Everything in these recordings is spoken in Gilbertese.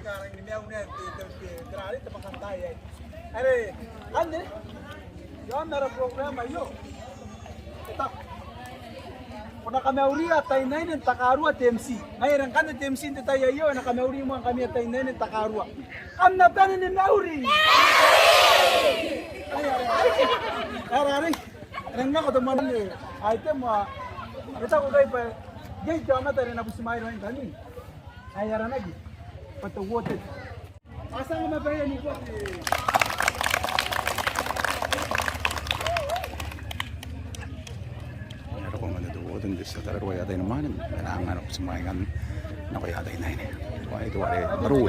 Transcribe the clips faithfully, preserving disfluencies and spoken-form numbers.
Karan ni maiu naba te, te, te, te rarei te bwakantaai aei. Are, anne, iaon ara program aio. E taku. Ko na kamauria ataeinaine n takarua te M C. Ngaia are ngkanne te M C n te tai aio, e na kamauri moa ngkami ataeinaine n takarua. Kam na bane ni mauri. Are, are, are. Are, are. Are nako te moan item, a, e taku ngkai bwa iai te aomata are e na butimwaeingkami. Ae aranaki bwa te warden. A tia ngkami bwa e a ni warden. E a roko ngkanne te warden n te tia tararua aia tai ni mwaane, ma e na anga ana butimwaeingkami nakoia ataeinaine. Teuaei, teuare marurung.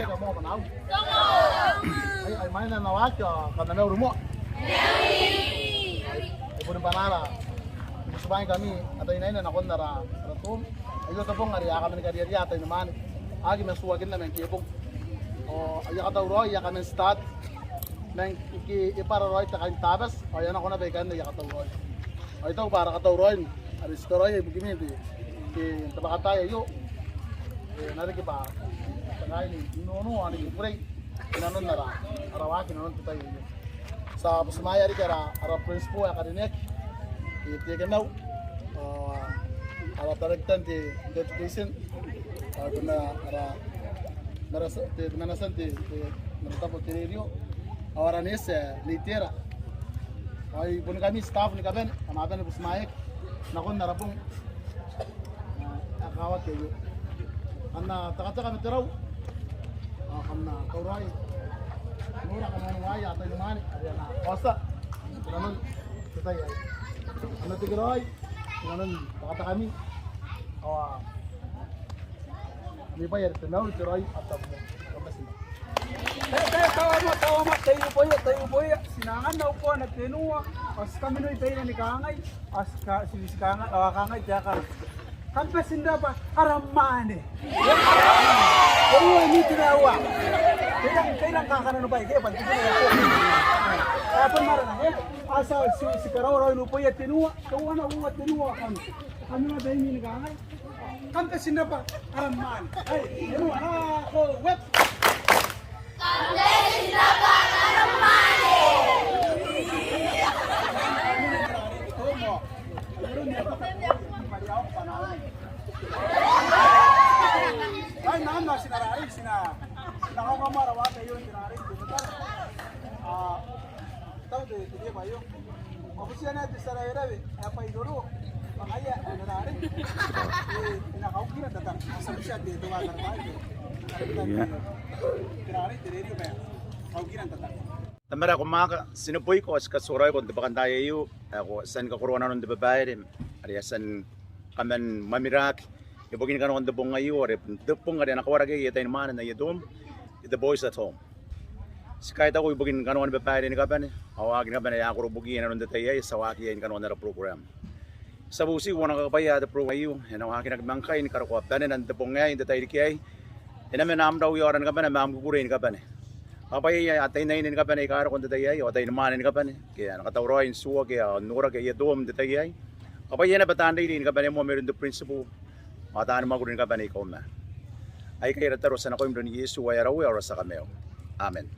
Ai, ai, mwaina n waaki, kam na mauri moa. Ai, e boni bwanaara ni butimwaeingkami ataeinaine nakon ara, ara tom. Aio te bong are a kaman kariaria ataeinimwaane. A aki matuakinna man ngke bong. Ao aia katauraoi e a kaman start man ngke e bwara raoi te kaintabati ao e a nako naba ikanne aia katauraoi. Ao I taku bwa ara katauraoin are ti karaoia ibukimi n te, n te bwakantaai aio, e na riki bwa ti na kainnanoa ni kukurei inanon ara, ara waaki inanon te tai aio. Ti a butimwaea riki ara, ara principal ae karineaki, e, Tekenau, ao ara director n te, n te education, ao ara, ara, te, te manatia n te, te, n te tabo te rerio, ao ara neeti ae Nei Tera. Ao i bon ngkami staff ni kabane, kam a bane ni butimwaeaki nakon ara bong ae kakawaki aio. Kam na tekateka ma te rau ao kam na tauraoi n noora kanoan waia ataeinimwaane are a na kaotia inanon te tai aei. Kam na tekeraoi inanon bwakatakami ao ami bwai are te mauri, te raoi ao te tabomoa. Kam bati n rabwa. Te, te, tabomoa, tabomoa, te ibuobuoki, te ibuobuoki. Ti na anganna au boo ae tenua ao ti kaminoi baina ni kangai. Ao ti ka, ti, ti kangai, ao kangai taekana. Kam bati n rabwa ara mwaane. Teuaei, ni teuaei. Teirake, teirake kakananoa bwa e ke bwa n te bong ae e a bon marana, e? A tia, ti, ti karaoa raoi au boo ae tenua, teuana, uoua, tenua, kam, kam na baimi ni kangai. Kam bati n rabwa ara mwaane. Ai, tenua, nako, wet. Kam bati n rabwa ara mwaane. Ai, nako, ti na rarei, ti na, ti na kaukamara waaki aio n te rarei, te tataro. A, tau te, te beba aio. Ao butia naba te tia rawe ae bwai roro, bwa ngaia ae na rarei. E, e na kaukira n tataro. A tia butia te, te waaki are bwai te, te rarei, te rerio bwa e kaukira n tataro. Tamara ae ko mwaaka, ti neboiko ao ti katioraoiko n te bwakantaai aio, ae ko a tia ni kakoroa nanon te babaire are e a tia ni kaman mwamiraki ibukin kanoan te bong aio, are te bong are a na kawaraki iai ataeinimwaane n aia tom, te Boys at Home. Ti kaitau ibukin kanoan babaire ni kabane ao waaki ni kabane ae a koroboki inanon te tai aei, ti a waaki iai ni kanoan ara program. Ti a butiiko bwa ko na kakabwaia te program aio, e na waakinaki ma ngkai ni karokoa banena n te bong aei, n te tairiki aei. E na mena am rau i aora ni kabane ma am kukurei ni kabane. Ao bwa iai ataeinaine ni kabane aika roko n te tai aei, ao ataeinimwaane ni kabane ake a na katauraoi n tuoaki ao n noraki aia tom n te tai aei. Ao bwa iai naba taan reirei ni kabane moa mairoun te principal ao taan mwakuri ni kabane aika uoman. Aikai ara tataro ti a nakoim n aran Iesu ae ara Uea ao ara tia Kamaiu. Amen.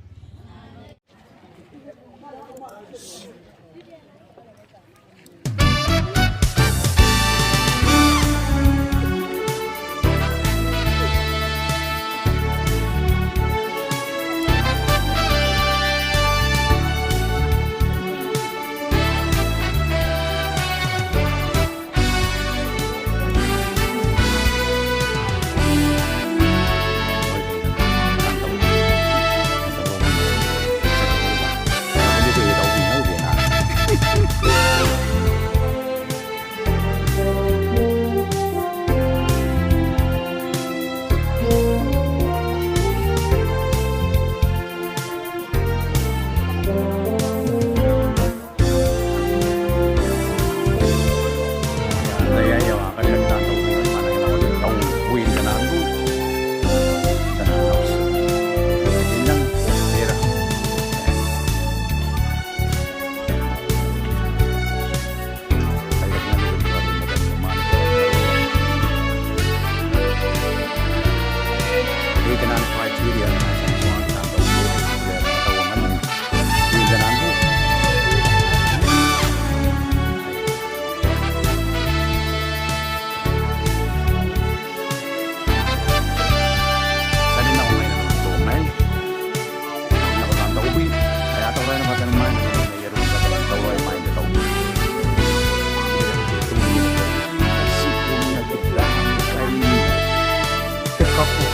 Criteria. Ako,